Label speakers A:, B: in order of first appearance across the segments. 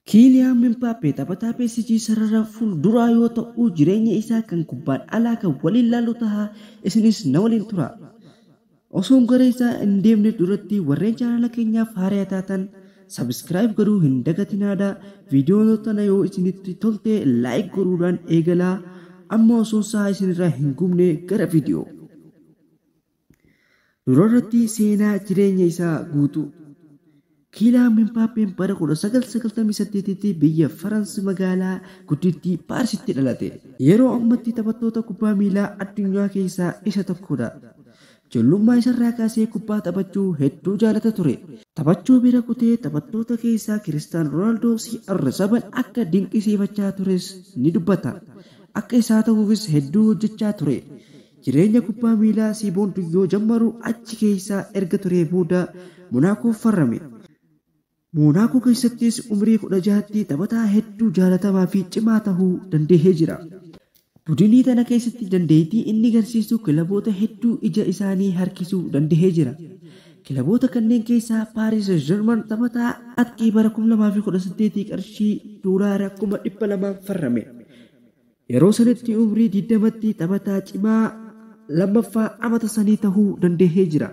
A: Kiiliyaan Mbappé taphataa PSG sarara fuulduraa yoo ta'u jireenya isaa kan kubbaan alaa kan waliin laalu ta'a. Isinis na waliin tura. Osoo gara isaa hin deemne duratti warreen chaanala keenyaaf haaraa taatan subscribe godhuu hin dagatinaadha. Viidiyoon tana yoo isinitti tolte like godhuudhaan eegalaa. Amma osoo sa'a isinirraa hin gubne gara viidiyoo. Durarratti seenaa jireenya isaa guutuu. Kiiliyaan Mbappeen bara 1998tti biyya Faransi magaalaa guddittii Paarisitti dhalate. Yeroo ammatti taphattoota kubbaa miilaa addunyaa keessaa isa tokkodha. Ijoollummaa isarraa kaasee kubbaa taphachuu hedduu jaalata ture. Taphachuu bira kutee taphattoota keessaa Kiristaan Roonaaldoo CR7 akka dinqisiifachaa tures ni dubbata. Akka isaa ta'uufis hedduu hojjechaa ture. Jireenya kubbaa miilaa Siiboon yoo jammaru achi keessaa erga turee booda Monaakoof farrame. Monaakoo keessattis umrii 16tti taphataa hedduu jaalatamaa fi cimaa ta'uu danda'ee jira. Budinii tana keessatti dandeettii inni agarsiisu kilaboota hedduu ija isaanii harkisuu danda'ee jira. Kilaboota kanneen keessaa Paaris Saint-Germain taphataa atqii bara 2018 qarshii $200,000 farrame. Yeroo sanatti umrii 20tti taphataa cimaa lammaffaa amata sanii ta'uu danda'ee jira.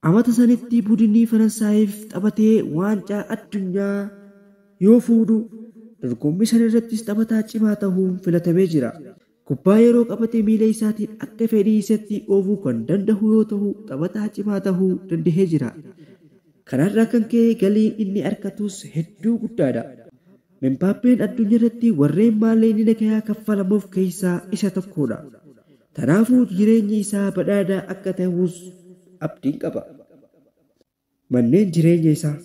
A: Amata sanitti budinii Faransaayif taphatee waancaa addunyaa yoo fuudhu dorgommii sana irrattis taphataa cimaa ta'uun filatamee jira. Kubbaa yeroo qabate miila isaatiin akka fedhii isaatti oofuu kan danda'u yoo ta'u taphataa cimaa ta'uu danda'ee jira. Kanarraa kan ka'e galiin inni argatus hedduu guddaadha. Mbappeen addunyaa irratti warreen maallaqni nagayaa kaffalamuuf keessaa isa tokkodha. Kanaafuu jireenyi isaa badhaadhaa akka ta'us abdiin qaba. Manneen jireenya isaa.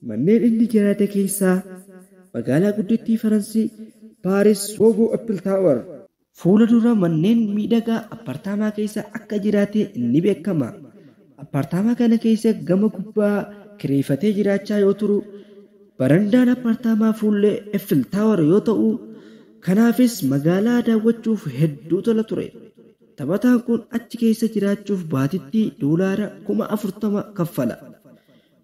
A: Manneen inni jiraate keessaa magaalaa guddittii Faransi Paaris Gogo Eiffel Tower fuula dura manneen miidhagaa appaartaamaa keessa akka jiraate ni beekama. Appaartaamaa kana keessa gama gubbaa kireeffatee jiraachaa yoo turu barandaan appaartaamaa fuullee Eiffel Tower yoo ta'u kanaafis magaalaa daawwachuuf hedduu tola ture. Taphataan kun achi keessa jiraachuuf baatitti $40,000 kaffala.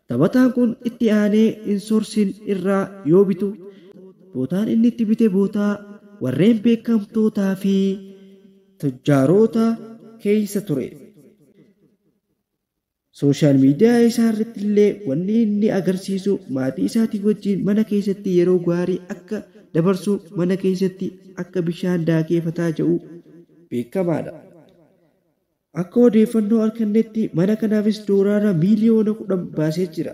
A: Taphataan kun itti aanee insoorsiin irraa yoo bitu bootaan inni itti bite bootaa warreen beekamtootaa fi tujjaaroota keessa ture. Sooshaal miidiyaa isaa irratti illee wanni inni agarsiisu maatii isaatii wajjin mana keessatti yeroo gaarii akka dabarsu mana keessatti akka bishaan daakeeffataa jiru beekamaadha. Akka odeeffannoo argannetti mana kanaafis $10 miiliyoona baasee jira.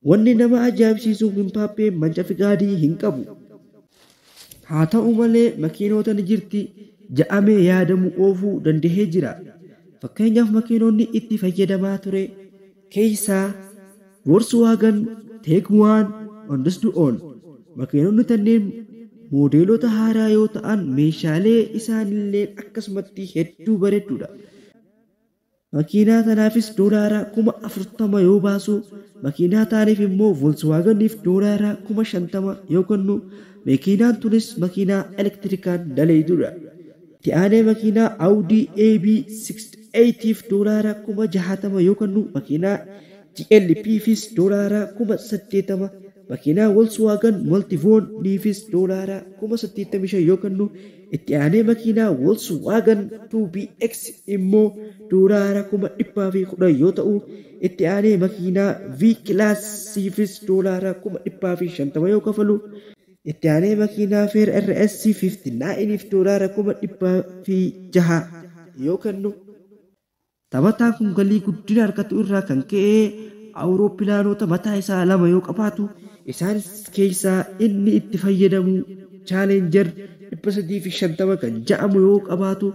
A: Wanni nama ajaa'ibsiisu Mbappeen manca fiqaadii hin qabu. Haa ta'u malee makiinota ni jirti ja'amee yaadamu oofuu danda'ee jira. Fakkeenyaaf makiinonni itti fayyadamaa ture keessaa Volkswagen Tiguan Ondsdu'oon. Makiinonni tanneen moodeelota haaraa yoo ta'an meeshaalee isaanillee akkasumatti hedduu bareedduudha. Makiinaa tanaafis $40,000 yoo baasu makiinaa taaniif immoo Volkswaganiif $50,000 yoo kennu makiinaan tunis makiinaa elektirikaan daleedudha. Itti aanee makiinaa Audi AB68tiif $60,000 yoo kennu makiinaa GLPfis $80,000 makiinaa Volkswagen Multivoniifis $85,000 yoo kennu itti aanee makiinaa Volkswagen 2BX immoo $110,000 yoo ta'u itti aanee makiinaa V Classiifis $150,000 yoo kafalu itti aanee makiinaa Fair RS 59f $106,000 yoo kennu. Taphataan kun galii guddina argatu irraa kan ka'e awuroopilaanota mataa isaa lama yoo qabaatu isaan keessaa inni itti fayyadamu Challenger 350 kan ja'amu yoo qabaatu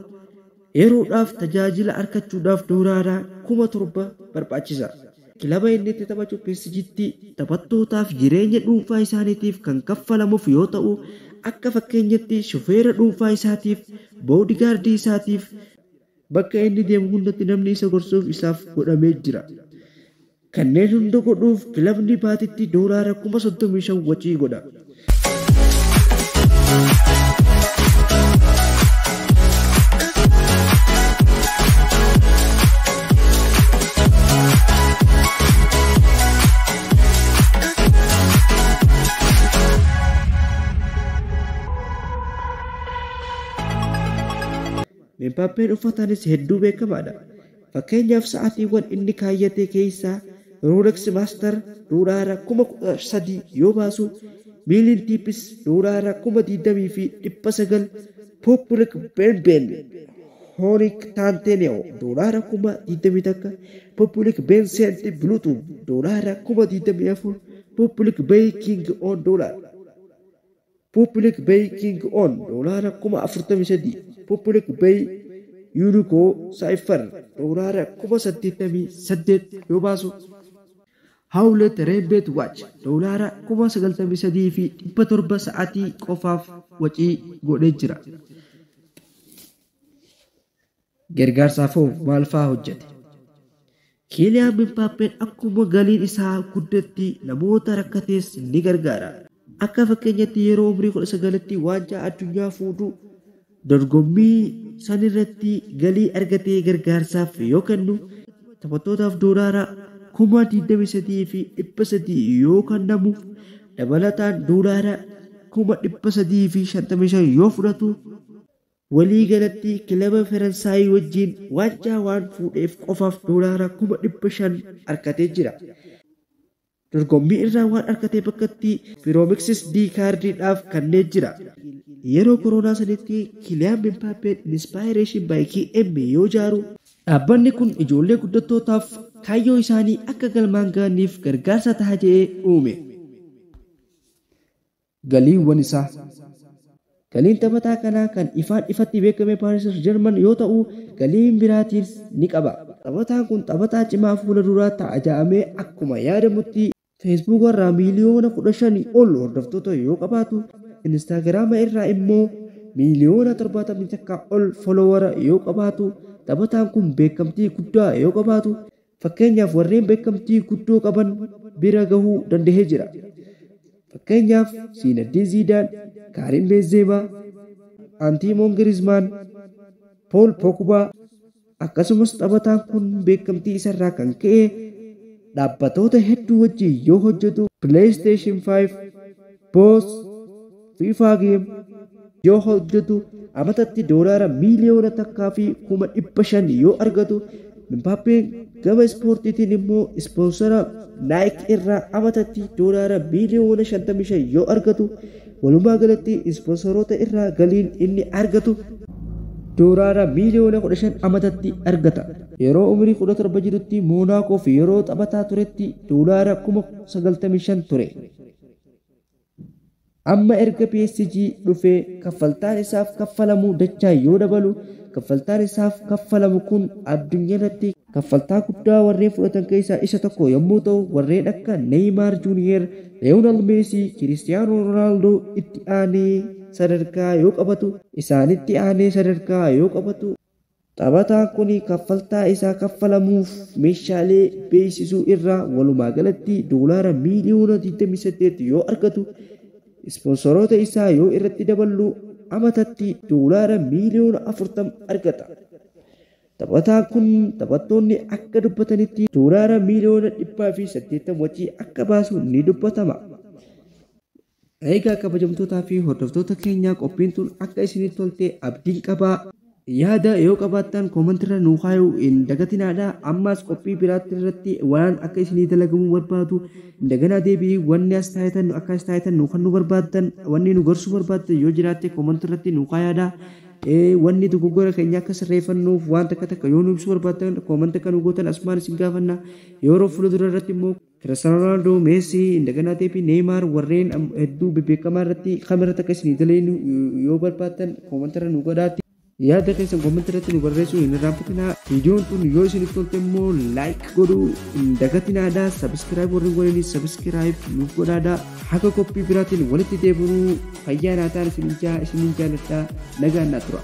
A: yeroodhaaf tajaajila argachuudhaaf $7,000 barbaachisa. Kilaba inni itti taphatu PSGtti taphattootaaf jireenya dhuunfaa isaaniitiif kan kaffalamuuf yoo ta'u akka fakkeenyatti shufeera dhuunfaa isaatiif boodigaardii isaatiif bakka inni deemu hundatti namni isa gorsuuf isaaf godhamee jira. Kanneen hunda godhuuf kilabni baatitti $35,000 wacii godha. Mbaappeen uffataanis hedduu beekamaadha. Fakkeenyaaf sa'aatiiwwan inni kaayyate keessaa Rolex Master $13,000 yoo baasu, Miiliin Tiippis $20,900, Public Benben Honik Tanteneo $21,000, Public Bencent Bluetooth $24,000, Public Bay King on dollar Public Bay King on $43,000, Public Bay Unico Cipher $88,000 yoo baasu, Hawlet Rebet Watch $93,700 sa'aatii qofaaf wacii godhee jira. Gargaarsaaf hoo maal fa'aa hojjete? Kiiliyaan Mbaappeen akkuma galiin isaa guddatti namoota rakkatees ni gargaara. Akka fakkeenyatti yeroo umrii 19tti waancaa addunyaa fuudhu dorgommii sanirratti galii argatee gargaarsaaf yoo kennu, taphattootaaf $23,300 yoo kennamu, dabalataan $355,000 yoo fudhatu, walii galatti kilaba Faransaayii wajjin waancaa waan fuudheef qofaaf $500,000 argatee jira. Dorgommii irraa waan argatee bakkatti Firoomiks D kaardiidhaaf kennee jira. Yeroo koronaa sanitti Kiliyaan Mbaappeen Inspiration by KM yoo jaaru, dhaabbanni kun ijoollee guddattootaaf kaayyoo isaanii akka galmaan ga'aniif gargaarsa ta'a jedhee uume. Galiiwwan isaa. Galiin taphataa kanaa kan ifaan ifatti beekame Paaris Saint-Germain yoo ta'u, galiin biraatiis ni qaba. Taphataan kun taphataa cimaa fuula duraa ta'a jedhamee akkuma yaadamutti Feesbuuk irraa miiliyoona 15 ol hordoftoota yoo qabaatu, Instaagiraama irraa immoo miiliyoona 71 ol folowara yoo qabaatu, taphataan kun beekamtii guddaa yoo qabaatu, fakkeenyaaf warreen beekamtii guddoo qaban bira gahuu danda'ee jira. Fakkeenyaaf Siinaddiin Ziidaan, Kaarim Benzema, Antiimoon Giriizmaan, Pool Pogba, akkasumas taphataan kun beekamtii isarraa kan ka'e dhaabbatoota hedduu wajjin yoo hojjetu, PlayStation 5, Boss, FIFA Game yoo hojjetu amatatti $1,500,000 yoo argatu, Mbaappeen gama ispoortiitiin immoo ispoonsara Nike irraa amatatti $55 million yoo argatu, walumaa galatti ispoonsoroota irraa galiin inni argatu $15 million amatatti argata. Yeroo umrii 17 jirutti Monaakoof yeroo taphataa turetti $95,000 ture. Amma erga PSG dhufee kaffaltaan isaaf kaffalamu dachaa yoo dabalu, kaffaltaan isaaf kaffalamu kun addunyaa irratti kaffaltaa guddaa warreen fudhatan keessaa isa tokko yommuu ta'u, warreen akka Neymar Junior, Lionel Messi, Cristiano Ronaldo itti aanee sadarkaa yoo qabatu, isaanitti aanee sadarkaa yoo qabatu, taphataan kun kaffaltaa isaa kaffalamuuf meeshaalee beeksisuu irraa walumaa galatti $28 million yoo argatu, ispoonsoroota isaa yoo irratti daballu amatatti $40 million argata. Taphataan kun taphattoonni akka dubbatanitti $180 million wajjii akka baasu ni dubbatama. Egaa kabajamtootaa fi hordoftoota keenyaa, qophiin tun akka isinitti tolte abdiin qabaa. Yaada yoo qabaattan koomantirra nuu kaayuu hin dagatinaadha. Ammas qophii biraatti irratti waan akka isinii dalagamuu barbaadu hin daganaa deebi'ii, wanni as taayitan akka as taayitan nuu kan nu barbaaddan, wanni nu gorsuu barbaaddan yoo jiraatte koomantirratti nuu kaayaadha. Wanni dogoggora keenya akka sirreeffannuuf waan takka takka yoo nu ibsuu barbaaddan koomanta akka nu gootan asumaan isin gaafanna. Yeroo fuuldura irratti immoo Kiristaanoo Roonaaldoo, Meesii, indaganaa teepi, Neeymaar warreen hedduu bebbeekamaa irratti kamirratti akka isinii daleenu yoo barbaaddan koomantarra nu godhaatti. Yaada keessan koomanta irratti nu barreessuu hin irraanfatinaa. Viidiyoon tun yoo isiniif tolte immoo like godhuu hin dagatinaadha. Subscribe warreen godhanii subscribe nuuf godhaadha. Haga qophii biraatiin walitti deebinuu fayyaa naa ta'an isinin jaaladha. Nagaan naa tura.